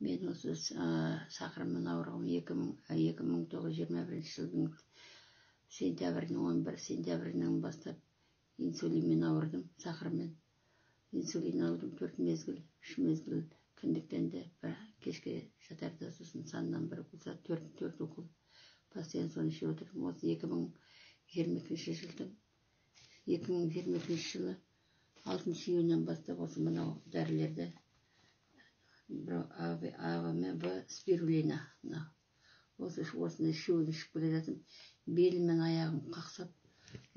Мен осы сахармен ауырғым 2021 жылдың сентябрінің, 11 сентябрінен бастап инсулинмен ауырдым, сахармен. Инсулин алдым төрт мезгіл, үш мезгіл кіндіктен де, бір кешке жатарда, сосын саннан бір укол, төрт төрт укол постоянно соны ішіп отырмын. Осы 2022 жылдың, 2022 жылы 6 июньнен бастап осы мынау дәрілерді, А мен В, спирулина, мына осы, осыны үшеуін ішіп келе жатырмын. Белім мен аяғым қақсап,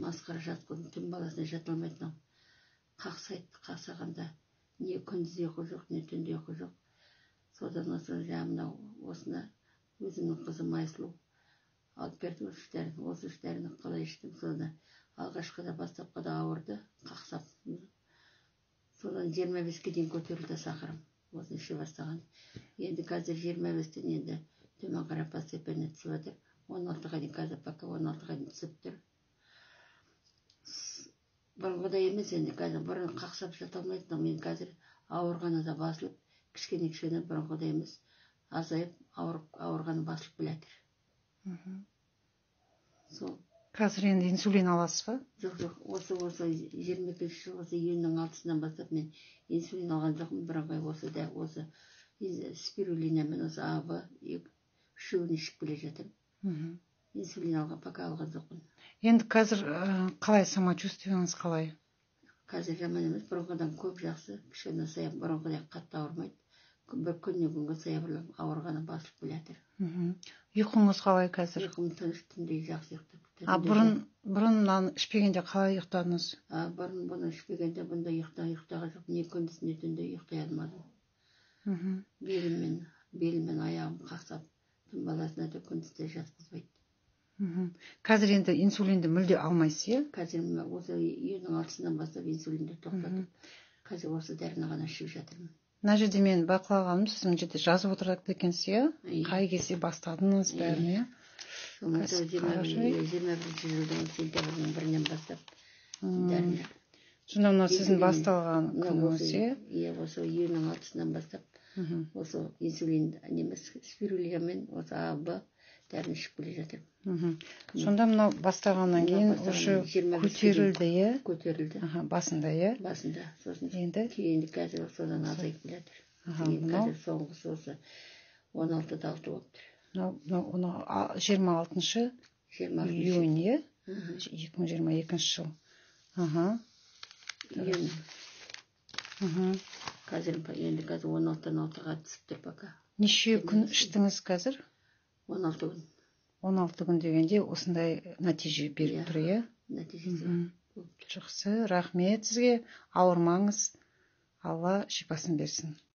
масқара, жатқызып, түн баласына жата алмайтын, қақсайды. Қақсағанда не күндіз ұйқы жоқ, не түнде ұйқы жоқ. Содан осы жаңағы мынау осыны өзімнің қызым Айсұлу алып берді, осы үш дәріні. Осы үш дәріні қалай іштім, соны алғашқыда, бастапқыда ауырды қақсап, содан 25-ке дейін көтерілді сахарым осыны іше бастаған. Енді қазір 25-тен енді төмен қарай постепенно түсіп жатыр, 16-ға дейін. Қазір пока 16-ға дейін түсіп тұр, бұрынғыдай емес енді қазір. Бұрын қақсап жата алмайтынмын мен, қазір ауырғаны да басылып, кішкене кішкене бұрынғыдай емес, азайып, ауырғаны басылып келе жатыр сол. Қазір енді инсулин аласыз ба? Жоқ, осы 22 жылғы осы июньнің 6-сынан бастап мен инсулин алған жоқпын. Бірыңғай осы да, осы спирулина мен осы А, В үшеуін ішіп келе жатырмын. Инсулин алған, пока алған жоқпын. Енді қазір қалай, самочувствиеңіз қалай? Қазір жаман емес, бұрынғыдан көп жақсы. Кішкене бұрынғыдай қатты ауырмайды, бір күннен күнге саябырлап ауырғаны басылып келе жатыр. Ұйқыңыз қалай қазір? Ұйқым тыныш, түнде жақсы ұйықтап. А бұрын мынаны ішпегенде қалай ұйықтадыңыз? А бұрын бұны ішпегенде бұндай ұйықтаған жоқ, не күндіз, не түнде ұйықтай алмадым. Белім мен аяғым қақсап, түн баласына да, күндіз де жатқызбайды. Қазір енді инсулинді мүлде алмайсыз, иә? Қазір мына осы июньнің 6-сынан бастап инсулинді тоқтатып, қазір осы дәріні ғана ішіп жатырмын. Мына жерде мен бақылағаным, сіз мына жерде жазып отырады екенсіз, иә? Иә. Қай кезде бастадыңыз, бәрін, иә? Сол Қазір жиырма қарашы. 21 жылдың сентябрьдің 1-інен бастап дәріні. Сонда мынау сіздің Инсулин. басталған Мынау күніңіз, осы иә? Иә, осы июньнің 6-сынан бастап осы инсулин немес, спирулина мен осы А, Б дәріні ішіп келе жатырмын. Сонда мынау бастағаннан Мынау кейін бастағаннан уже 25-ке дейін көтерілді, иә? Көтерілді. Аха, басында, иә? Басында, сосын Енді кейін қазір содан азайып келе жатыр. Енді мынау қазір соңғысы осы 16,6 болып тұр. Мынау 26 26 июнь, иә, 2022 жыл, аха. Июнь. Қазір енді қазір 16-тан 6-ға түсіп тұр пока. Неше күн іштіңіз қазір? 16 күн. 16 күн дегенде осындай нәтиже беріп Иә. тұр, иә? Нәтижесі болып тұр. Жақсы, рахмет сізге, ауырмаңыз, Алла шипасын берсін.